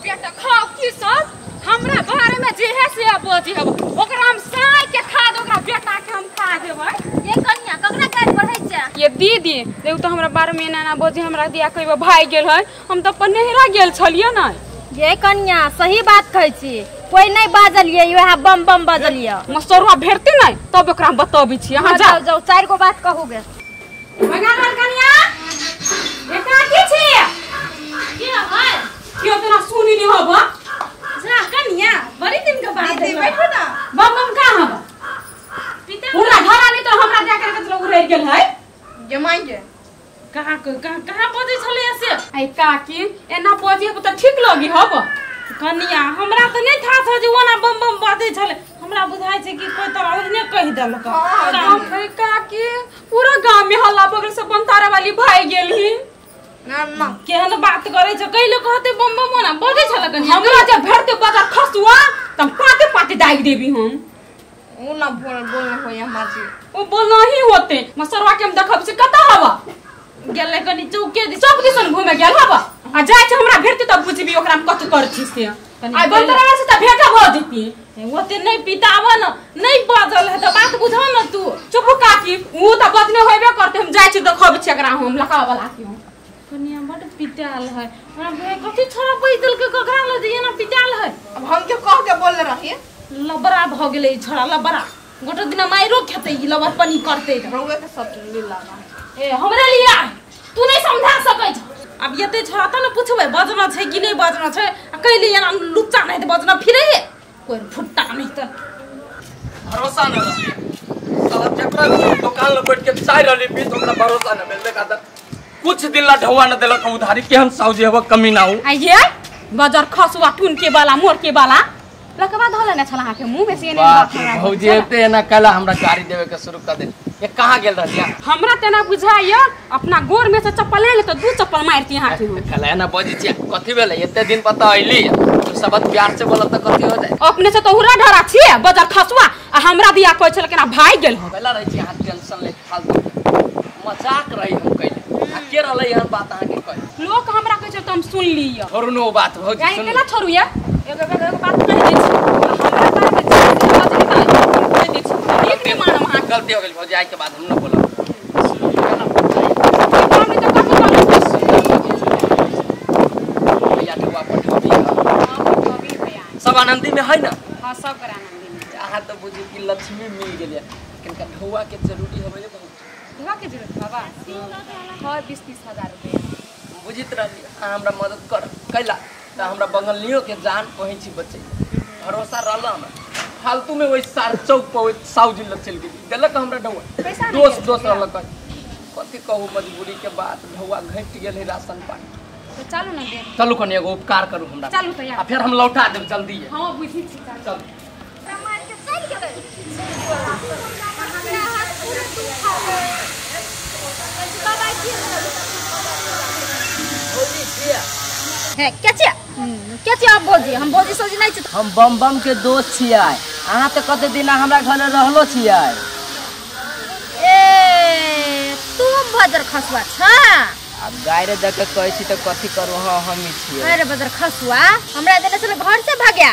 बेटा खाओ की सब हमरा बारे में जे है से बजी हब ओकरा हम साय के खा दे ओकरा बेटा के हम खा देबै। ये कन्या ककरा काट पढ़ै छै? ये दीदी देखू तो हमरा बारे में एना ना बजी हमरा दिया कहिबो भाई गेल है हम त अपन नहिरा गेल छलियै ना। ये कन्या सही बात कहै छी कोई नहीं बाजलिए वह बम बम बाजलिए मसरुआ भेटते नहीं तब ओकरा हम बतबै छी। अहाँ जाओ जाओ चार गो बात कहूगे। भगवान कन्या एका की छी के है के तना सुनी नहीं होबा जा कन्या बड़ी दिन के बाद दीदी बैठो ना। बम बम का हबा पिता पूरा घर आने तो हमरा जा कर के उड़ै गेल है जमाई के कहां कहां कहां बजै छलै से? आई काकी एना बजी हब त ठीक लगी हब। कन्या हमरा त नहीं था जे ओना बम बम बजै छलै हमरा बुझाय छै कि कोई तरह ओहने कहि देलक। हां काकी पूरा गांव में हल्ला बगल से बनतारा वाली भाई गेल ही ना ना केहन बात करै छै कैले कहते बम बम ओना बजै छलै कन्या। हमरा जे भेटते बाजार खसुआ त पाते पाते दाग देबी हम। उ ना बोल बोल होय माजी ओ बोलना ही होते मसरवा के हम देखब से कत हवा गेलै कनी चौके दि सब दिसन घुमे गेल हवा आ जाय छै हमरा भेटते तब बुझबी ओकरा हम कत कर छी से। आइ बनतरा से त भेट भ जती ओते नहीं पिताब न नहीं बाजल है त बात बुझा न तू। चुप काकी उ त बदने होबे करते हम जाय छी देखब छी एकरा हम लका वाला के हम। कन्या बड पिटाल है हमरा भाई कथि छोरा बैठ देलके ककरा ल जे एना पिटाल है। अब हम के कह के बोल रही लबरा भ गेलै छोरा लबरा गोटो दिन माइरो खेतै ई लबर पनी करतै रउए के सब लीला ए हमरा लिया तू नहीं समझा सकै छ। अब एते छोरा त न पुछबै बजना छै कि नहीं बजना छै आ कैले एना लुच्चा नहीं त बजना फिरै कोई फुट्टा नहीं त भरोसा न साला जकरा दुकान ल बैठ के चाय रहली पी तो ओकरा भरोसा न भेल देखा त कुछ दिन ला ढौआ न देलक उधारी केहन साउजी हब कमी ना हो। आइए बाजार खसुआ टून के वाला मोर के वाला लकवा धले न छला के मुंह में से ने बात भौजी एते एना कला हमरा गाड़ी देवे के शुरू कर दे। ये कहां गेल रहलिया? हमरा तेना बुझाइया अपना गोर में से चप्पल ले तो दू चप्पल मारती हाथ में। कला एना बजी छी कथि भेलै एते दिन पता अइली तू सब प्यार से बोलत त कथि हो जाए? अपने से तो उरा ढरा छी बाजार खसुआ आ हमरा दिया कहै छल केना भाई गेल हो। पहला रहै छी हाथ टेंशन ले फालतू मजाक रही हम कइले आ के रहलै एहन बात अहाँ के कहि लोक हमरा कहै छल त हम सुन लिय। छोड़ू नो बात भौजी सुन केना छोड़ू या एगो एगो बात कहि दै छी हमरा बारे में जे बजली त कहि दै छी नीक नहि मानब अहाँ। गलती हो गेल भौजी आइ के बाद हम न बोलब। भैया ढौआ पठबी सब आनंदी में है ना? हां सब कर आनंदी में। अहाँ तो बुझी कि लक्ष्मी मिल गेल किनका ढौआ के जरूरी होबे बहुत। ढौआ के जरूरत बाबा हां 20-30 हजार रुपया बुझित रहली अहाँ हमरा मदद कर कैला त हमरा बंगलियो के जान पहुंची बचे भरोसा रहल हमरा फालतू में वही सार चौक पर वही साउजी लग चल गेली देलक हमरा ढौआ दोस्त दोस्त रहलक कथि कहू मजबूरी के बात ढौआ घटि गेल है राशन पानी तो चलू ना दे चलू कनी एगो उपकार करू हमरा चलू त आ फेर हम लौटा देब जल्दी। हां बुझी छी चल मार के चल गेलै हमरा हाथ पूरा दुखा बाबा की भौजी छिया है के छिया के छिया भौजी? हम भौजी सोजी नहीं छी हम बम बम के दोस्त छियै। अहाँ त कते दिन हमरा घरे रहलो छियै। ए तू बजर खसुआ छ अब गायरे दे के कहै छी त कथि करू? हां हम ही छियै। अरे बजर खसुआ हमरा देने से घर से भाग्या।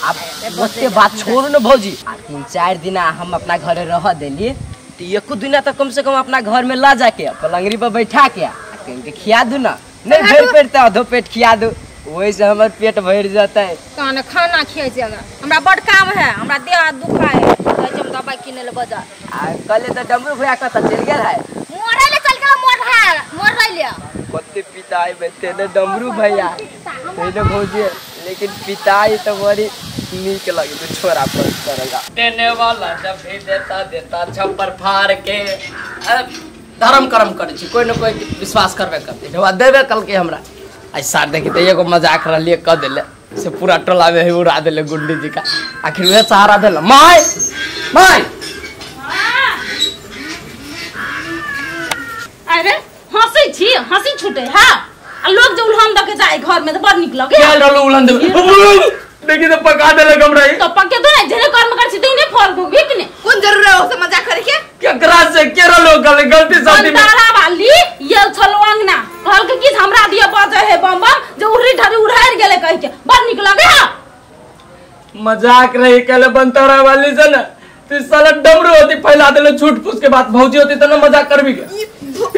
अब ओते बात छोड़ू न भौजी आ 3-4 दिन हम अपना घरे रह देली त एको दिन त कम से कम अपना घर में ला जाके पलंगरी पर बैठा के के खिया दू ना नहीं भर पेट त आधो पेट खिया दू वही से हमर पेट भर जाता है। कान खाना खिया जगह हमरा बड़ काम है हमरा देह हाथ दुखा है जाइ हम दवाई किने ले बाजार। आ कले त डमरू भैया कत चल गेल है? मोरे ले चल गेल मोर है मोर रहले कते पिताई बेते ने डमरू भैया तेने भौजी लेकिन पिताई तो बड़ी नीक लगे तो छोरा पर करेगा देने वाला जब भी देता देता छप्पर फाड़ के धर्म कर्म करै छी कोई न कोई विश्वास करबे करते ढौआ देबे कल के हमरा। आई सार देखी त एगो मजाक रहलिए क देले से पूरा टोला में उड़ा देले गुंडी जी का आखिर उहे सहारा देला my my. अरे हंसै छी हंसी छूटे हां आ लोग जे उल्हन दके जाय घर में त बड़ नीक लगे गेल रहलो उल्हन दे देखी त पका देलक हमरा तो पके तो नहीं जेने कर्म कर छी तेने फल भोगबी कि ने कोन जरूर है ओसे मजाक करे के केकरा से के रहलो गलती सदी में तारा वाली ये छलो अंगना कहल के कि हमरा दिया बजे है बम बम जे उहरी ढरी उड़ार गेले कह के बड़ मजाक रही कहले बनतरा वाली से ना तो साला डमरू होती फैला देले झूठ फूस के बात भौजी होती त ना मजाक करबी के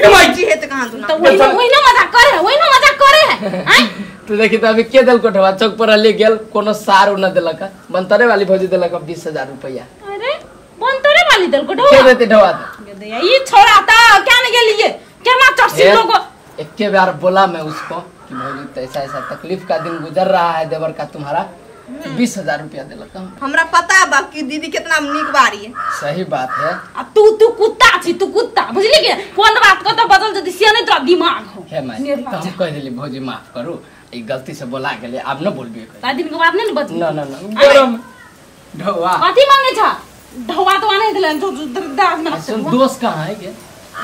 भौजी है त कहां तू ना तो वही ना मजाक करे है, वही ना मजाक करे है आय। तो देखी तो अभी के दल कोठवा चौक पर ले गेल कोनो सार न देलक बनतरे वाली भौजी देलक 20000 रुपया। अरे बनतरे वाली दल कोठवा के देते ढवा दे ई छोरा त क्या न गेलिए केना चर्सी लोग। एक बार बोला मैं उसको कि भौजी तो ऐसा ऐसा तकलीफ का दिन गुजर रहा है देवर का तुम्हारा 20000 रुपया देलक। हमरा पता बा कि दीदी कितना नीक बारी है। सही बात है। आ तू तू कुत्ता छी तू कुत्ता बुझली के कोन बात को त बदल जदी से नहीं तोरा दिमाग हो। हे my तो हम कह देली भौजी माफ करू ई गलती से बोला गेले अब न बोलबी ता दिन के बाद नहीं बच ना ना ना गरम ढवा कथि मांगे छ ढवा तो आने देलन तो दास में सुन दोस्त कहां है के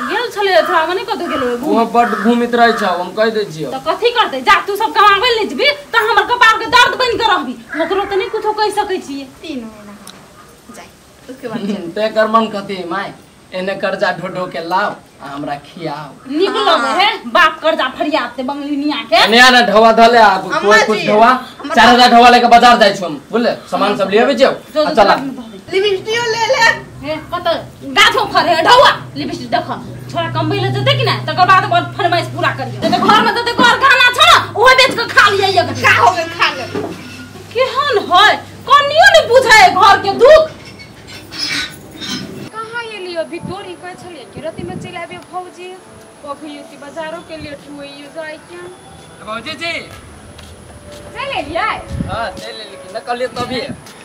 गेल छले था मने कत गेलो वो बड घूमित रहे छ हम कह दे छियो त कथि करते जा तू सब कमाबे ले जबी त हमर कपार के दर्द बन के रहबी ओकरो त नहीं कुछो कह सकै छी 3 महीना जाय उसके बाद ते कर मन कथि my एने कर्जा ढो ढो के लाओ आ हमरा खियाओ निक लगे है बाप कर्जा फरियाते बंगलिनिया के एने ना ढवा धले आ कोई कुछ ढवा 4000 ढवा लेके बाजार जाय छी हम बुझले सामान सब ले आबे छियो चला लिपस्टिक ले ले हे कत गाछो फरे ढवा लिपस्टिक देख छोरा कमबै ले जते कि ना तकर बाद बड़ फरमाइश पूरा करियो जते घर में जते घर गाना छ ना ओहो बेच के खा लियै ये का हो गेल खा ले केहन है कनियो ने बुझे घर के दुख। कहां एलियो अभी तोरी कहै छलिए कि राति में चलि आबे भौजी कभी एती बाजारो के लेट हुए यो जाय के भौजी जी चल एलियै। हां चल एली कि न कहलिए तभी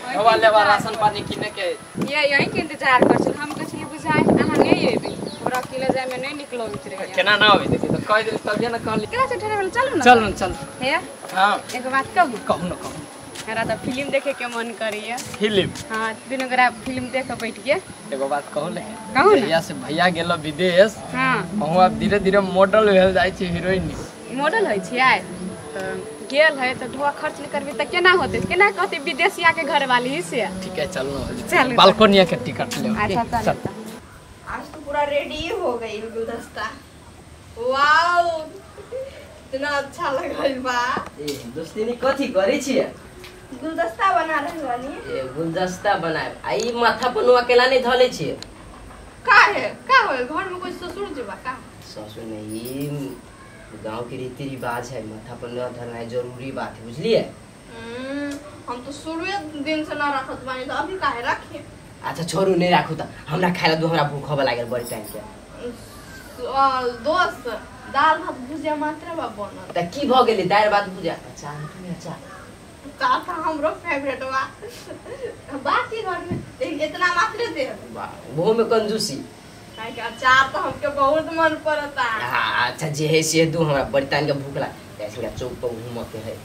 हवा लेवा राशन पानी किने के ये यही के इंतजार कर छल हम कहलिए बुझाय अहां नहीं एबे हमरा अकेले जाय में नहीं निकलो उतरे केना ना होई देखी त कह देली तभी ना कहली केना से ठहरे चलू ना चल चल हे हां एक बात कहू कहू ना कहू हमरा त फिल्म देखे के मन करैया फिल्म। हां दुनू गोरा फिल्म देख के बैठ के एगो बात कहू ले कहू ना भैया से भैया गेलो विदेश। हां अहूं अब धीरे धीरे मॉडल भेल जाय छी हीरोइन मॉडल होय छी आय त गेल है त ढोआ खर्च नहीं करबी त केना होते केना कहते विदेशिया के घर वाली से। ठीक है चल ना बालकनी के टिकट ले। अच्छा चल आज तो पूरा रेडी हो गई गुलदस्ता। वाओ इतना अच्छा लगल बा। ए दोस्ती कथि करै छी गुलदस्ता बना रहल बानी। ए गुलदस्ता बनाए आ ई माथा पर अकेला नहीं धले छी का है का होल घर में कोई ससुर जी बा का ससुर नहीं गांव के रीति रिवाज है माथा पर न धरना जरूरी बात है बुझलिए। हम तो शुरुए दिन से ना रखत बानी तो अभी काहे रखी। अच्छा छोड़ू नहीं राखू त हमरा खाइला दू हमरा भूख होबे लागल बड़ी टाइम के। दोस्त दाल भात भुजिया मात्र बा बनल त की भ गेलै दाल भात भुजिया अच्छा अच्छा चार हमरो फेवरेट बा बाकी घर में इतना मात्र दे वाह वो में कंजूसी काहे के अचार तो हमके बहुत मन पड़ता। अच्छा जे है से दू हमरा बड़ी टाइम के भूख लाग ऐसे चौक पर घूम के है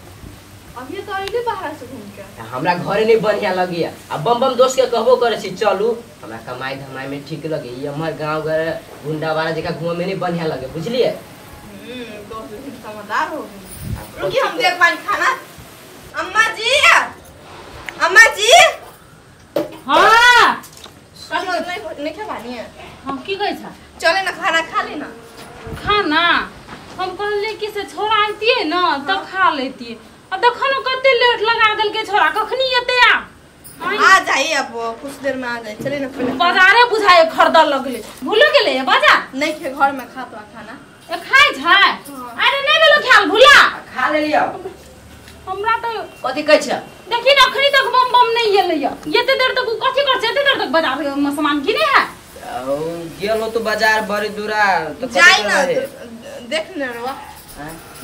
अभी तो अइले बाहर से घूम के हमरा घरे नहीं बढ़िया लगिया आ बम बम दोस्त के कहबो करे छी चलू हमरा कमाई धमाई में ठीक लगे ई हमर गांव घर गुंडा वाला जगह घूमे में नहीं बढ़िया लगे बुझलिए। दोस्त समझदार हो गई रुकी हम देख पानी खाना। अम्मा जी अम्मा जी। हां चलो नहीं नहीं खेबानी है। हम की कहै छ चले ना खाना खा लेना खाना हम कहलिए कि से छोरा आइतिए ना तब खा लेतिए अब देखो न कते लेट लगा देलके छोरा कखनी एते आ जाई अब कुछ देर में आ जाई चले ना पहले बाजारे बुझाए खरदल लगले भूल गेले बाजार नहीं खे घर में खा तो खाना ए खाइ छै। अरे नहीं भेलो ख्याल भूला खा लेलियो हमरा तो कथि कहै छ देखी न अखनी तक बम बम नहीं एलै एते देर तक कथि कर छै एते देर तक बाजार में सामान किने है ओ गेलो तो बाजार बड़ी दूरा तो जाई ना देख ने रवा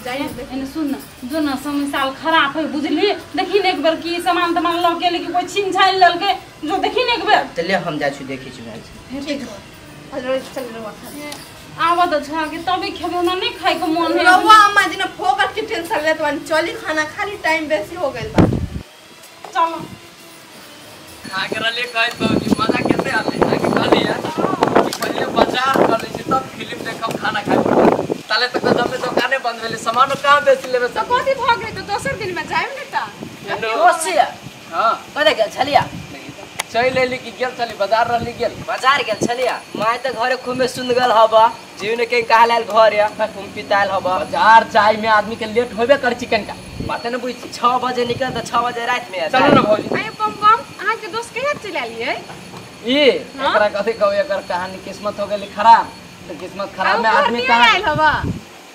जाई एने सुन न जो न समय साल खराब है बुझली देखी न एक बेर की सामान तमान ल के लेके कोई छीन छाइन ललके जो देखी न एक बेर चले हम जा छु देखि छु भाई ठीक है चल रवा आवा त छोरा के तबे खेबे ना नहीं खाए के मन है रवा अम्मा जी ने फोकट के टेंशन लेत बानी चली खाना खाली टाइम बेसी हो गेल बा चलो आगे रहले कहत बाबूजी मजा केते आले आगे कहली है कि पहले बाजार कर ले छी तब फिल्म देखब खाना खाइब ताले तक जमे दुकाने बंद भेले सामान कहां बेच लेबे तो कथि भ गेलै तो दोसर दिन में जाइब ने त दोस्त हां कते गेल छलिया चल एली कि गेल छली बाजार रहली गेल बाजार गेल छलिया my त घरे खूबे सुनगल हबा जीवन के कहा लाल घर या खूब पिताल हबा बाजार जाय में आदमी के लेट होबे कर चिकन का बात न बुझी 6 बजे निकल त 6 बजे रात में चलू न भौजी। आयो बम बम अहाँ के दोस्त कहिया चलि आलियै? ई एकरा कथि कहू, एकर कहानी किस्मत हो गेली खराब। त किस्मत खराब में आदमी कहां आयल हवा?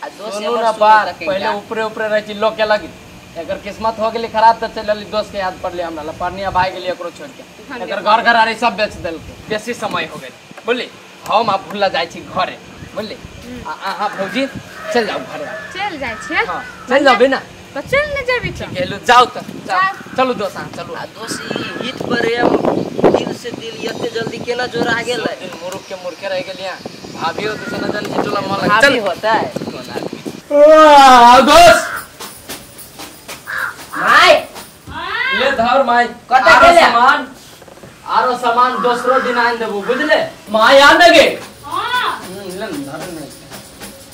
आ दोस्त सुनू न बात, पहले ऊपरे ऊपरे रहै छी लोक के लगी, एकर किस्मत हो गेली खराब त चलि आली दोस्त के याद पड़ले हमरा ला परनिया भाग गेली एकरो छोड़ के, एकर घर घर आरे सब बेच देलकै। बेसी समय हो गेल बुझली। हम आ भुला जाइ छी घरे बुझली। आ अहाँ भौजी चल जाऊ घरे। चल जाइ छियै? हां चल जाबे ना त चल न जेबी त। गेलु जाऊ त जाऊ, चलू दोस्त अहाँ चलू। आ दोस्त ई हित प्रेम दिल से दिल एते जल्दी केना जोड़ा गेल? दिन मुरुख के मुरखे रह गेलिया भाभी हो तो न जान छी टोला मोहल्ला भाभी होता है कोन आदमी। आ दोस्त my ले धर my कत गेले सामान? आरो सामान दोसरो दिन आन देबो बुझले। My आन गे। हां ले धर न।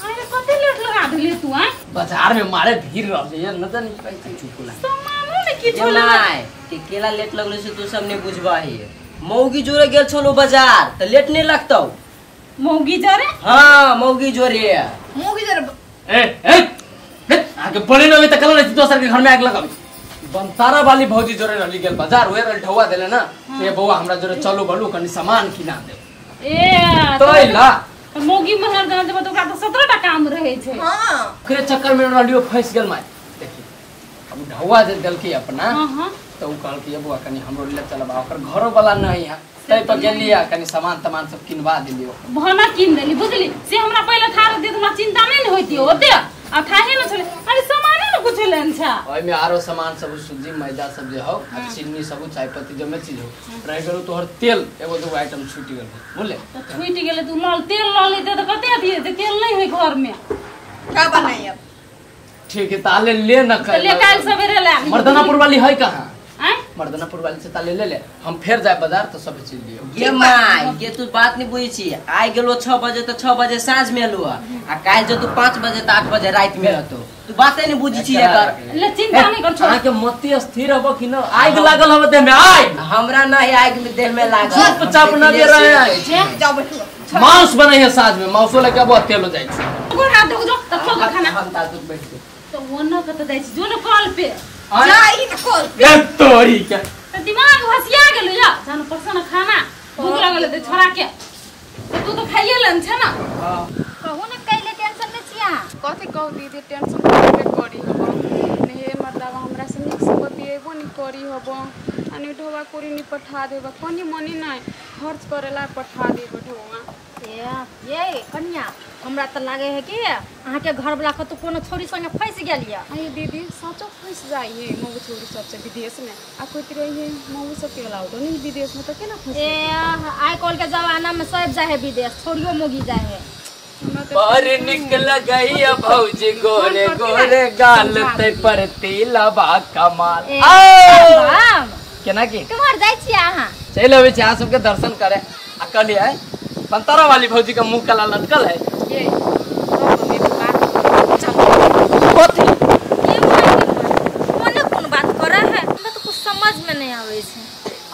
अरे कते लेट लगा देली तू? आ बाजार में मारे भीड़ रहले यार न जान पैसा चुकुला सामानो ने किछो ले my के केला लेट लगलो से तू सब ने बुझबाही। मौगी जोरे गेल छलो बाजार त लेट नहीं लगतौ। मौगी जोरे? हां मौगी जोरे। मौगी जोरे ए ए आगे बोले न त कल नहीं दोसर के घर में आग लगाबी। बनतारा वाली भौजी जोरे रहली गेल बाजार उहे रहल ढौआ देले ना से बौआ हमरा जोरे चलू बलू कनी सामान किना दे। ए तो ला मौगी महल जना जब तो ओकरा त 17 टा काम रहे छै। हां ओकरे चक्कर में रहलियो फंस गेल my. देखी अब ढौआ जे देलकी अपना। हां हां त उ कहल कि बौआ कनी हमरो ले चलब, ओकर घरो वाला नहीं है तै पर गेलिया कनी सामान तमान सब किनवा देलियो। भाना किन देली बुझली से हमरा पहिले थार दे हमरा चिंता नहीं होती ओते आ थाहे न छले। अरे सामाने न कुछ लेन छ ओइ में आरो सामान सब सूजी मैदा सब जे हो आ चीनी सब चाय पत्ती जमे चीज हो रह गेल तोहर तेल एगो दू आइटम छूटि गेल बुझले। त छूटि गेल तू लाल तेल ल लेते त कते अथी हेतै, तेल नहीं होई घर में का बनाई अब? ठीक है ताले ले न कर ले काल सवेरे ले मर्दानापुर वाली है कहां? आय मर्दानापुर वाली से ताले ले ले हम फेर जाए बाजार तो सब चीज लियो। ये my के तू बात नहीं बुझी छी। आइ गेलो 6 बजे त 6 बजे साँझ में एलो आ काल जो तू 5 बजे त 8 बजे रात में रहतो। तू बाते नहीं बुझी छी एकर। ले चिंता नहीं कर छोड़। अहाँ के मति स्थिर हबो कि न? आग लागल हबो देह में आग। हमरा नहीं आग में देह में लागल। चुपचाप न दे रहे हैं। जाओ बैठो। मांस बनै है साँझ में मांसो लेके आबो तेल हो जाइ छै। गोर हाथ धो जो तब खो खाना। हम ताजुक बैठ के तो ओना कत जाइ छी जो न कॉल पे जाई त कॉल पे ए तोरी के त दिमाग हसिया गेल या जान परसन खाना भूख लागल त छोरा के त तू तो खाइए लन छ ना। हां कहू न कैले टेंशन में छिया? कथि कहू दीदी टेंशन करबे करी हबो ने हे मर्दावा हमरा से नीक से बतिएबो नि करी हबो अनि ढोवा कोरी नि पठा देबो कनी मनी नै खर्च करेला पठा देबो ढोवा। ए ये कन्या हमरा त लागे है कि अहाँ के घर वाला कतो कोनो छोरी संगे फंस गेल या। अरे दीदी सचो फंस जाई है मऊ छोरी सबसे विदेश में आ कोई रही है मऊ सब के अलाउड नहीं विदेश में त केना फंस। ए आइ कल के जमाना में सब जाए है विदेश छोरियो मोगी जाए है। पर निकल गई भौजी गोरे गोरे गाल ते पर तिलबा कमाल। आओ केना की केम्हर जाइ छी अहाँ? चलि अबै छी अहाँ सबके दर्शन करे आ कहलियै पंतारा वाली भौजी का मुंह काला लटकल है। ये मम्मी बात कथी ये कोन कोन बात करे है हमरा तो कुछ समझ में नहीं आवे छै।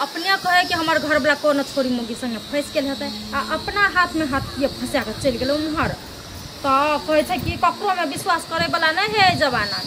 अपने कहे कि हमर घर वाला कोनो छोरी मोगी संगे फंस गेल हेतै आ अपना हाथ में हाथ ये फंसा के चलि गेल उम्हर। त कहै छै कि ककरो में विश्वास करे वाला नहीं है जमाना।